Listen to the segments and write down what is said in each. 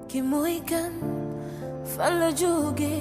ki mooy kan fan la jóge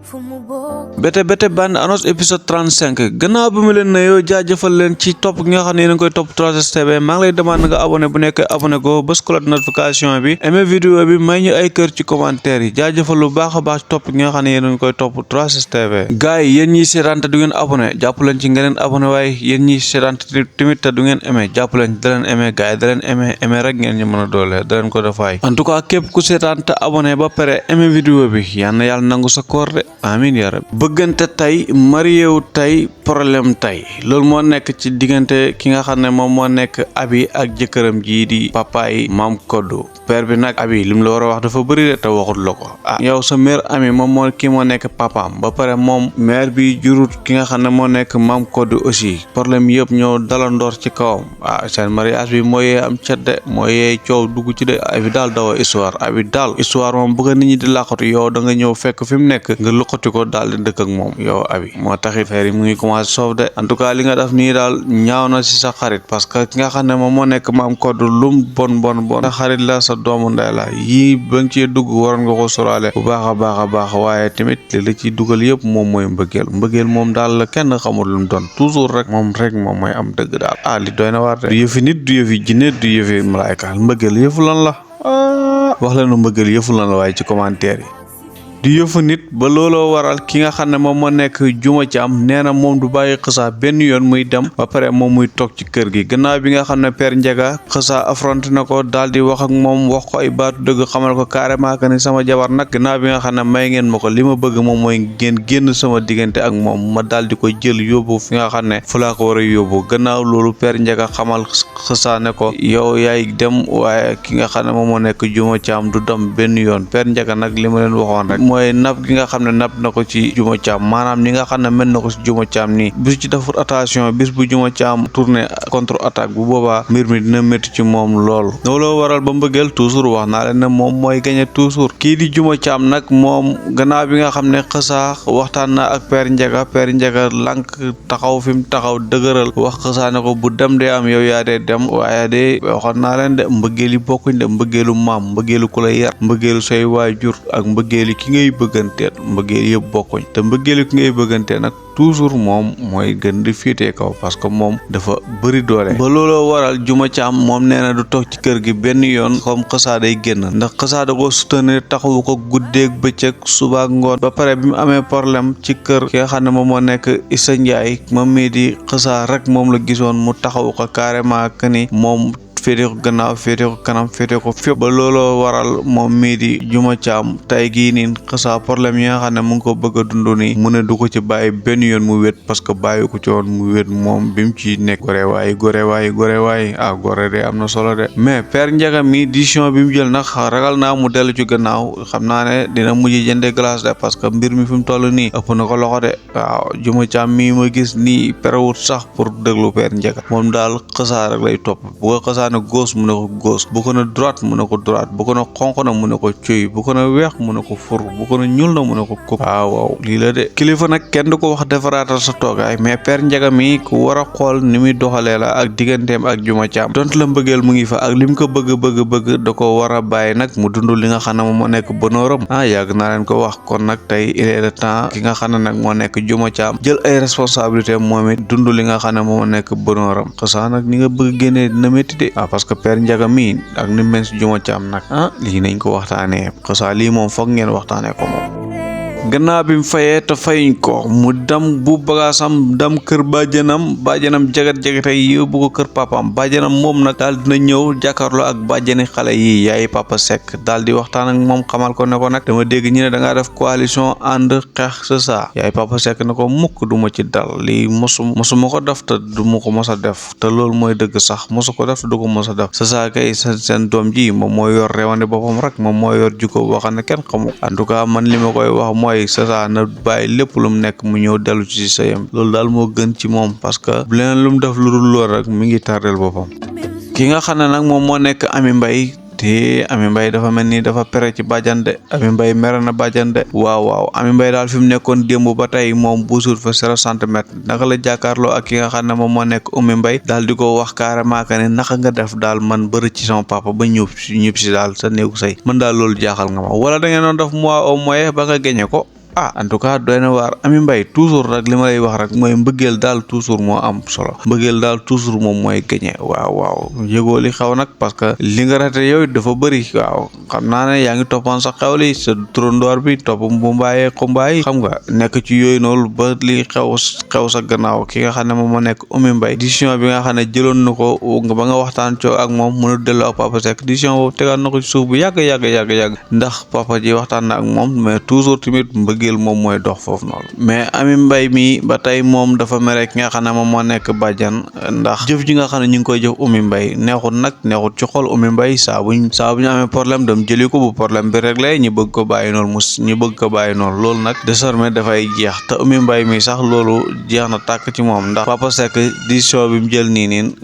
fu mu bokk. Bété bande annonce épisode 35 gannaaw bi mu leen nuyoo jaajëfal leen ci topp gi nga xam ne yéen a ngi koy topp 3STV maa ngi lay demande nga abonné bu nekk abonné ko bës cloche de notification bi aimé vidéo bi may ñu ay kër ci commentaire yi jaajëfal lu baax a baax ci topp gi nga xam ne yéen a ngi koy topp 3STV. gars yi yéen ñiy seetaan te du ngeen abonné jàpp leen ci ngeen abonné waaye yéen ñiy seetaan tamit te du ngeen aimé jàpp leen da leen aimé gars yi da leen aimé rek ngeen ñu mën a doole da leen ko defaay en tout cas képp ku seetaan te abonné ba pare aimé vidéo bi yal na yàlla nangu sa koor de amiin yaa rabbi. bëggante tey marié wu tey problème tey loolu moo nekk ci diggante ki nga xam ne moom moo nekk Abi ak jëkkëram jii di papaay Maam Koddu père bi nag Abi lim la war a wax dafa bëri de te waxut la ko yow sa mère Ami moom moo kii moo nekk papaam ba pare moom mère bi jurut ki nga xam ne moo nekk Maam Koddu aussi problème yëpp ñoo dalandoor ci kawam seen mariage bi moo yee am cet de moo yee coow dugg ci de Abi daal dawa histoire Abi daal histoire moom bëgg nit ñi di làqatu yow da nga ñëw fekk fi mu nekk nga luqati ko daal di dëkk ak moom yow Abi moo taxit affaire yi mu ngi commencé soof de en tout cas li nga def nii daal ñaaw na si sa xarit parce que ki nga xam ne moom moo nekk Maam Koddu lum bon sa xarit la sa doomu ndey la yii ba nga cee dugg waroon nga ko sóoraale bu baax a baax waaye tamit li la ciy dugal yëpp moom mooy mbëggeel moom daal kenn xamul lu mu doon toujours rek moom mooy am dëgg daal li doy na waar de du yëfi nit du yëfi jinne du yëfi malaayka mbëggeel yëfu lan la wax leen mbëggeel yëfu lan la waaye ci commentaire yi di yëfu nit ba looloo waral ki nga xam ne moom moo nekk Juma Caam nee na moom du bàyyi Xeusa benn yoon muy dem ba pare moom muy toog ci kër gi gannaaw bi nga xam ne Père Ndiaga Xeusa affronté na ko daal di wax ak moom wax ko ay baatu dëgg xamal ko carrément que ni sama jabar nag gannaaw bi nga xam ne may ngeen ma ko li ma bëgg moom mooy ngeen génn sama diggante ak moom ma daal di ko jël yóbbu fi nga xam ne fu laa ko war a yóbbu gannaaw loolu Père Ndiaga xamal Xeusa ne ko yow yaay dem waaye ki nga xam ne moom moo nekk Juma Caam du dem benn yoon Père Ndiaga nag li ma leen waxoon rek mooy nab gi nga xam ne nab na ko ci Juma Caam maanaam ni nga xam ne mel na ko ci Juma Caam nii bis ci defut attention bis bu Juma Caam tourné contre attaque bu boobaa mbir mi dina métti ci moom looloo waral ba mbëggeel toujours wax naa leen ne moom mooy gagné toujours kii di Juma Caam nag moom gannaaw bi nga xam ne Xeusa waxtaan na ak Père Ndiaga lànk taxaw fi mu taxaw dëgëral wax Xeusa ne ko bu dem dee am yow yaa dee dem waaye de waxoon naa leen de mbëggeel yi bokkuñ de mbëggeelu maam mbëggeelu ku la yar mbëggeelu say waajur ak mbëggeelu ki ngay bëgganteel mbëggeel yëpp bokkuñ te mbëggeelu ki ngay bëgganteel nag toujours moom mooy gën di féetee kaw parce que moom dafa bëri doole ba looloo waral Juma Caam moom nee na du toog ci kër gi benn yoon comme Xeusa day génn ndax Xeusa da ko soutenir taxawu ko guddeeg bëccëg suba ak ngoon ba pare bi mu amee problème ci kër ki nga xam ne moom moo nekk Issa Ndiaye moom mii di Xeusa rek moom la gisoon mu taxawu ko carrément que ni moom féete ko gannaaw féete ko kanam féete ko fépp ba looloo waral moom mii di Juma Caam tey gii nii Xeusa problème yi nga xam ne mu ngi ko bëgg a dund nii mu ne du ko ci bàyyi benn yoon mu wét parce que bàyyi ko ci woon mu wét moom bi mu ci nekk gore waay gore de am na solo de mais Père Ndiaga mi décision bi mu jël nag ragal naa mu dellu ci gannaaw xam naa ne dina mujj jënde glace de parce que mbir mi fi mu toll nii ëpp na ko loxo de waaw Juma Caam mii ma gis nii perewut sax pour déglu Père Ndiaga moom daal Xeusa rek lay topp bu ko Xeusa gauche mu ne ko gauche bu ko na droite mu ne ko droite bu ko na xonq na mu ne ko cuy bu ko na weex mu ne ko fur bu ko na ñuul na mu ne ko kuk waaw lii la de kilifa nag kenn du ko wax defaraatal sa toogaay mais Père Ndiaga mi ku war a xool ni muy doxalee la ak digganteem ak Juma Caam donte la mbëggeel mu ngi fa ak lim ko bëgg da ko war a bàyyi nag mu dund li nga xam ne moom moo nekk bonheuram yàgg naa leen ko wax kon nag tey il est le temps ki nga xam ne nag moo nekk Juma Caam jël ay responsabilité moom it dund li nga xam ne moom moo nekk bonheuram Xeusa nag ni nga bëgg génnee dina métti de parce que Père Ndiaga mi ak ni mel si Juma Caam nag lii nañ ko waxtaanee Xeusa lii moom foog ngeen waxtaanee ko moom gannaaw bi mu fayee te fayuñ ko mu dem bu bagaasam dem kër bàjjanam jagat-jagate yi yóbbu ko kër papaam bàjjanam moom nag daal dina ñëw jàkkaarloo ak bàjjani xale yi yaay Papa Seck daal di waxtaan ak moom xamal ko ne ko nag dama dégg ñu ne da ngaa def coalition ànd xeex Xeusa yaay Papa Seck ne ko mukk du ma ci dal lii mosuma ko def te du ma ko mos a def te loolu mooy dëgg sax mosu ko def te du ko mos a def Xeusa kay seen doom ji moom moo yor réewande boppam rek moom moo yor jikko boo xam ne kenn xamu en tout cas man li ma koy wax mooy Xeusa na bàyyi lépp lu mu nekk mu ñëw dellu ci sëyam loolu daal moo gën ci moom parce que leneen lu mu def lu dul lool rek mi ngi tardel boppam ki nga xam ne nag moom moo nekk Ami Mbaye te Ami Mbaye dafa mel ni dafa pere ci bàjjan de Ami Mbaye mere na bàjjan de waaw Ami Mbaye daal fi mu nekkoon démb ba tey moom buusut fa 0 centimètre naka la jàkkaarloo ak ki nga xam ne moom moo nekk Oumy Mbaye daal di ko wax carrément que ne naka nga def daal man bëri ci sama papa ba ñëw si daal sa néegu say man daal loolu jaaxal nga ma wala da ngeen doon def mois au moyen ba nga géñe ko en tout cas doy na waar Ami Mbaye toujours rek li ma lay wax rek mooy mbëggeel daal toujours moo am solo mbëggeel daal toujours moom mooy gagné waaw yëgoo li xaw nag parce que li nga rate yow dafa bëri waaw xam naa ne yaa ngi toppoon sa xewli sa turandoor bi topp bu mbaayee xumbaay xam nga nekk ci yooyu noonu ba li xew sa gannaaw ki nga xam ne moom moo nekk Oumy Mbaye décision bi nga xam ne jëloon na ko ba nga waxtaan coo ak moom mënu delloo ak Papa Seck décision boobu tegaat na ko ci suuf bu yàgg ndax papa ji waxtaan na ak moom mais toujours tamit moom mooy dox foofu noonu mais Ami Mbaye mi ba tey moom dafa mere ki nga xam ne moom moo nekk bàjjan ndax jëf ji nga xam ne ñu ngi koy jëf Oumy Mbaye neexut ci xol Oumy Mbaye saa bu ñu amee problème dem jëli ko bu problème bi réglé ñu bëgg ko bàyyi noonu loolu nag désormais dafay jeex te Oumy Mbaye mi sax loolu jeex na tàkk ci moom ndax Papa Seck décision bi mu jël nii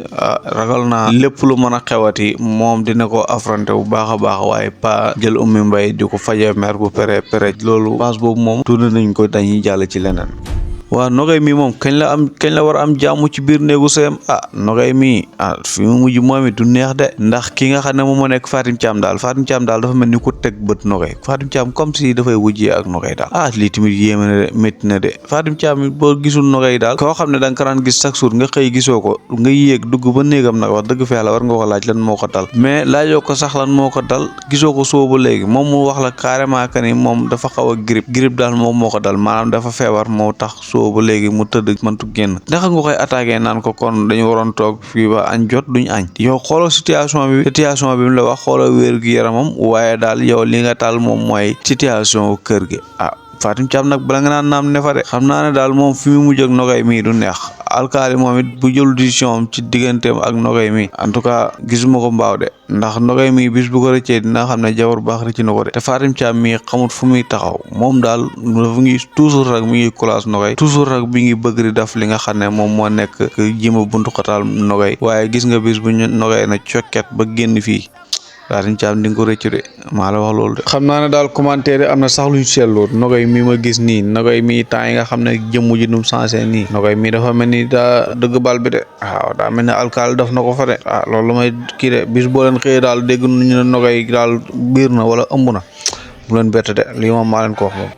ragal naa lépp lu mën a xewati moom dina ko affronter bu baax a baax waaye pas jël Oumy Mbaye di ko faje mer bu pere loolu passe boobu moom nañ ko dañuy jàll ci leneen waaw Nogay mi moom kañ la war a am jàmm ci biir néegu sëyam Nogay mi fi mu mujj moom it du neex de ndax ki nga xam ne moom moo nekk Fatim Thiam daal dafa mel ni ko teg bët Nogay Fatim Thiam comme si dafay wujjee ak Nogay daal lii tamit yéeme na de métti na de Fatim Thiam boo gisul Nogay daal koo xam ne da nga ko daan gis chaque jour nga xëy gisoo ko nga yéeg dugg ba néegam nag wax dëgg fa yàlla war nga ko laaj lan moo ko dal mais laajoo ko sax lan moo ko dal gisoo ko soo ba léegi moom mu wax la carrément que ni moom dafa xaw a grippe daal moom moo ko dal maanaam dafa feebar moo tax ba léegi mu tëdd mëntu génn ndax nga koy attaqué naan ko kon dañu waroon toog fii ba añ jot duñ añ yow xooloo situation bi mu la wax xooloo wér gi yaramam waaye daal yow li nga taal moom mooy situation kër gi Fatim Thiam nag bala nga naan naam ne fa de xam naa ne daal moom fi mu mujj ak Nogay mii du neex alkaali moom it bu jël décision ci digganteem ak Nogay mi en tout cas gisuma ko mbaaw de ndax Nogay mi bis bu ko rëccee dina xam ne jabar baax rëcc na ko de te Fatim Thiam mi xamut fu muy taxaw moom daal dafa ngi toujours rek mi ngi kulaas Nogay toujours rek mi ngi bëgg di def li nga xam ne moom moo nekk jéem a buntu xataal Nogay waaye gis nga bis bu ñu Nogay na cokket ba génn fii Fatim Thiam di nga ko rëccu de maa la wax loolu de xam naa ne daal commentaire am na sax luñ seetlu Nogay mi ma gis nii Nogay mi temps yi nga xam ne jëmm ji num sensé nii Nogay mi dafa mel ni daa dëgg bal bi de waaw daa mel ne alkaal def na ko fa de loolu may kii de bis boo leen xëyee daal dégg ñu ne Nogay daal biir na wala ëmb na bu leen bett de lii moom maa leen ko wax moom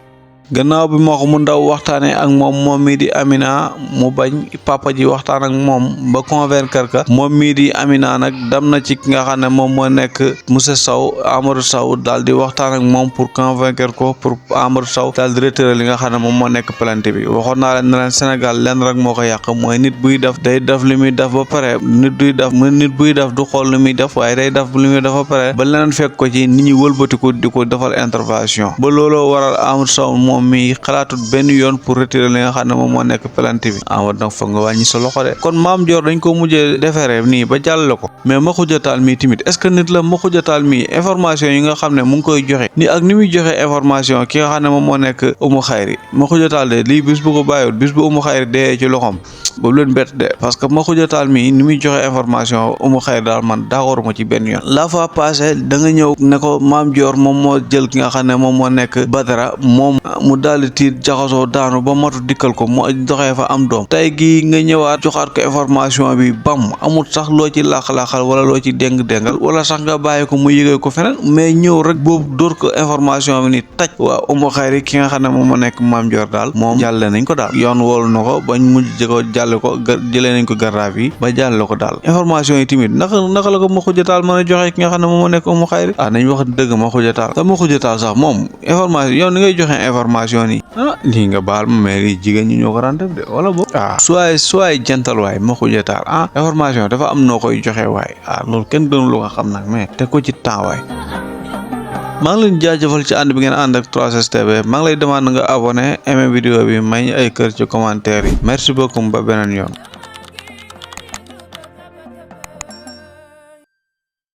gannaaw bi moo ko mu ndaw waxtaanee ak moom mii di Amina mu bañ papa ji waxtaan ak moom ba convaincre ka moom mii di Amina nag dem na ci ki nga xam ne moom moo nekk monsieur Sow Amadou Sow daal di waxtaan ak moom pour convaincre ko pour Amadou Sow daal di retirer li nga xam ne moom moo nekk plainte bi waxoon naa leen ne leen Sénégal lenn rek moo ko yàq mooy nit buy def day def li muy def ba pare nit buy def du xool li muy def waaye day def li muy def ba pare ba leneen fekk ko ci nit ñi wëlbatiku di ko defal intervention ba looloo waral Amadou Sow moom mi xalaatut benn yoon pour retirer li nga xam ne moom moo nekk plainte bi Amadou nag foog nga wàññi sa loxo de kon Mame Dior dañ ko mujjee defere nii ba jàllale ko mais Makhoudia Tall mi tamit est-ce que nit la Makhoudia Tall mi information yi nga xam ne mu ngi koy joxe ni ak ni muy joxe information ki nga xam ne moom moo nekk Oumou Khayri Makhoudia Tall de lii bis bu ko bàyyiwul bis bu Oumou Khayri dee ci loxoom boobu leen bett de parce que Makhoudia Tall mi ni muy joxe information Oumou Khayri daal man d'accord ma ci benn yoon la fois passée da nga ñëw ne ko Mame Dior moom moo jël ki nga xam ne moom moo nekk Badara moom mu daal di tiit jaxasoo daanu ba matu dikkal ko mu doxee fa am doom tey gi nga ñëwaat joxaat ko information bi bam amul sax loo ci laax-laaxal wala loo ci déng-déngal wala sax nga bàyyi ko mu yëgee ko feneen mais ñëw rek boobu dóor ko information bi ni taj waa Oumou Khayri ki nga xam ne moom moo nekk Mame Dior daal moom jàlle nañ ko daal yoon woolu na ko bañ mujj ko jàlle ko jëlee nañ ko garab yi ba jàlle ko daal information yi tamit naka la ko Makhoudia Tall mën a joxe ki nga xam ne moom moo nekk Oumou Khayri nañ wax dëgg Makhoudia Tall te Makhoudia Tall sax moom information yow ni ngay joxe information yi lii nga baal ma mais lii jigéen ñi ñoo ko daan def de wala boog soit jantal waay Makhoudia Tall information dafa am noo koy joxe waay loolu kenn gënu lu ko xam nag mais te ko ci temps waay maa ngi leen jaajëfal ci ànd bi ngeen ànd ak 3STV maa ngi lay demande nga abonné aimé vidéo bi may ay kër ci commentaire yi merci beaucoup ba beneen yoon